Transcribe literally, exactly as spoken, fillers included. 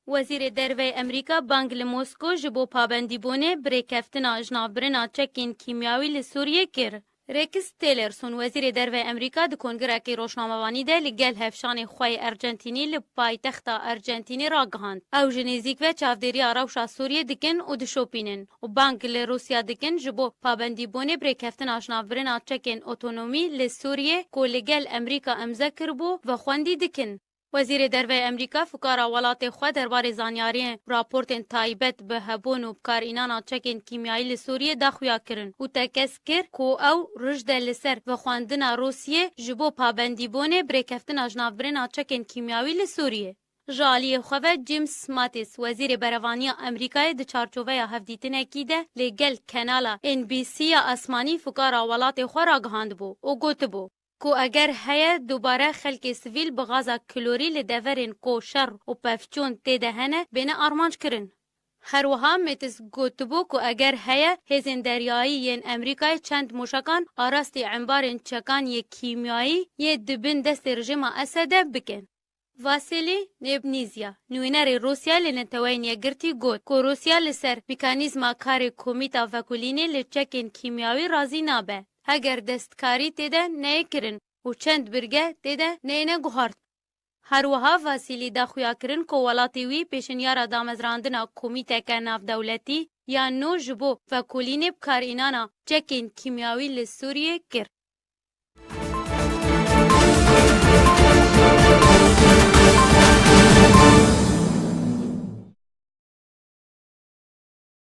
Wezîrê Derve yê Amerîka bang li Mosko ji bo pabendîbûnê bi rêkeftina jinavbirina çekên kîmyawî li Sûriyê kir. Rex Tillerson, wezîrê derve yê Amerîka, di kongirekî rojnamevanî de li gel hevşanê xwe yê Ercentînî li paytexta Ercentînî ragihand. Ew ji nêzîk ve çavdêriya rewşa Sûriyê dikin û dişopînin û bang li Rûsya dikin ji bo pabendîbûnê bi rêkeftina jinavbirina çekên otonomî li Sûriyê ku li gel Amerîka îmze kiribû, vexwendî dikin. Wezîrê Derve yê Amerîka fikara welatê xwe derbarê zanyariyên raportên taybet bi hebûn û bikarînana çekên kîmyayî li Sûriyê daxuya kirin û tekez kir ku ew rij de li ser vexwendina Rûsiyê ji bo pabendîbûnê bi rêkeftina jinavbirina çekên kîmyawî li Sûriyê. Ji aliyê xwe ve James Mattis, wezîrê berevaniya Amerîkayê, di çarçoveya hevdîtinekî de li gel kenala N B C ya asmanî fikara welatê xwe ragihandibû û gotibû, ku eger heye dubare xelkê sivîl bi gaza klorî li deverên ku şer û pevçûn tê de hene bêne armanckirin. Her wiha Mattis gotibû ku eger heye hêzên deryayî yên Amerîkayê çend mûşekan arastî embarên çekan yê kîmyayî yê di bin destê rejîma Esedê bikin. Vasily Nebenzia, nûnerê Rûsya li Neteweyên Yekgirtî got ku Rûsya li ser mekanîzma karê Komîta Vekolînê li çekên kîmyawî razî nabe, heger destkarî tê de neyê kirin û çend birge tê de neyêne guhart. Her wiha Vasily daxuya kirin ku welatê wî pêşinyara damezrandina komîteke navdewletî ya nû ji bo vekolînê bikarînana çekên kîmyawî li Sûriyê kir.